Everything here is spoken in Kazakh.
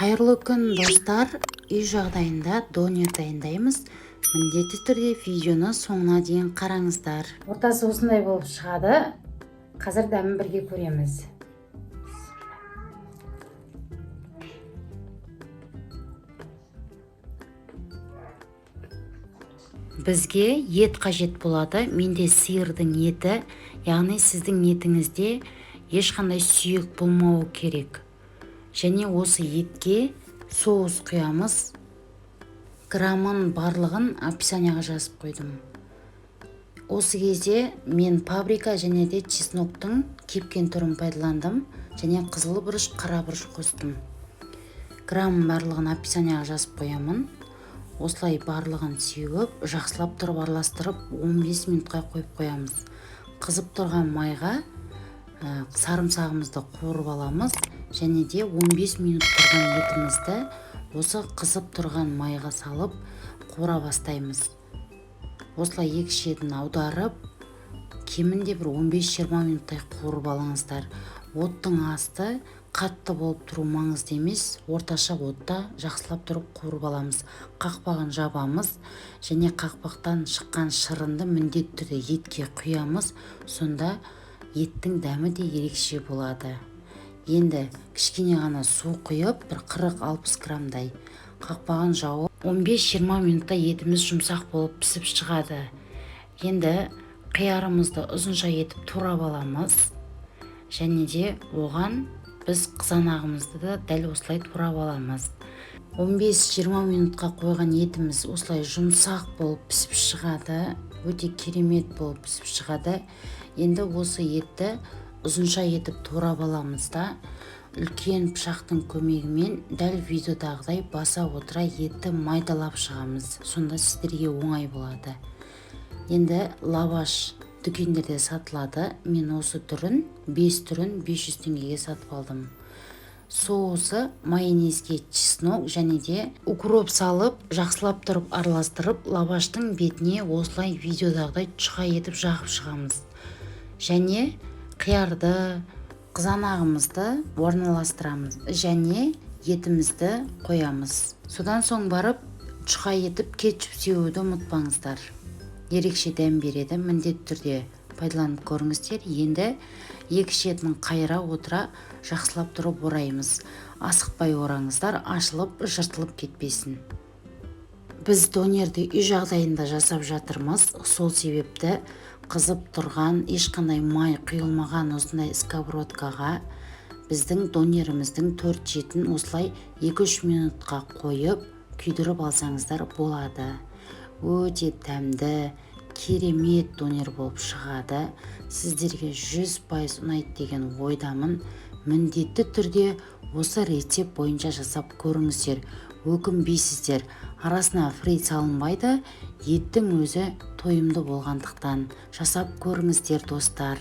Қайырлы күн, достар! Үй жағдайында донер дайындаймыз. Міндетті түрде видеоны соңына дейін қараңыздар. Ортасы осындай болып шығады. Қазір дәмін бірге көреміз. Бізге ет қажет болады. Менде сиырдың еті, яғни сіздің етіңізде ешқандай сүйек болмауы керек. Және осы етке соус құямыз. Граммын барлығын описанияға жазып қойдым. Осы кезде мен паприка және де чесноктың кепкен түрін пайдаландым және қызыл бұрыш, қара бұрыш қостым. Грамм барлығын описанияға жазып қоямын. Осылай барлығын сеуіп, жақсылап тұрып араластырып, 15 минутқа қойып қоямыз. Қызып тұрған майға сарымсағымызды қуырып аламыз және де 15 минут тұрған етімізді осы қызып тұрған майға салып қуыра бастаймыз. Осылай екі шетін аударып, кемінде бір 15-20 минуттай қуырып алыңыздар. Оттың асты қатты болып тұру маңызды емес, орташа отта жақсылап тұрып қуырып аламыз. Қақпағын жабамыз және қақпақтан шыққан шырынды міндетті түрде етке құямыз, сонда еттің дәмі де ерекше болады. Енді кішкене ғана су құйып, бір 40-60 граммдай, қақпағын жауып, 15-20 минутта етіміз жұмсақ болып пісіп шығады. Енді қиярымызды ұзынша етіп турап аламыз және де оған біз қызанағымызды да дәл осылай турап аламыз. 15-20 минутқа қойған етіміз осылай жұмсақ болып пісіп шығады, өте керемет болып пісіп шығады. Енді осы етті ұзынша етіп турап аламыз да, үлкен пышақтың көмегімен дәл видеодағыдай баса отыра етті майдалап шығамыз, сонда сіздерге оңай болады. Енді лаваш дүкендерде сатылады. Мен осы түрін, 5 түрін 500 теңгеге сатып алдым. Соусы майонезге чеснок және де укроп салып, жақсылап тұрып араластырып, лаваштың бетіне осылай видеодағыдай жұқа етіп жағып шығамыз және қиярды, қызанағымызды орналастырамыз және етімізді қоямыз. Содан соң барып жұқа етіп кетчуп сеуді ұмытпаңыздар, ерекше дәм береді. Міндетті түрде пайдаланып көріңіздер. Енді екі шетін қайыра отыра жақсылап тұрып ораймыз. Асықпай ораңыздар, ашылып жыртылып кетпесін. Біз донерді үй жағдайында жасап жатырмыз, сол себепті қызып тұрған, ешқандай май құйылмаған осындай сковородкаға біздің донеріміздің төрт шетін осылай 2-3 минутқа қойып күйдіріп алсаңыздар болады. Өте дәмді, керемет донер болып шығады. Сіздерге 100% ұнайды деген ойдамын. Міндетті түрде осы рецепт бойынша жасап көріңіздер, өкінбейсіздер. Арасына фри салынбайды, еттің өзі тойымды болғандықтан. Жасап көріңіздер, достар.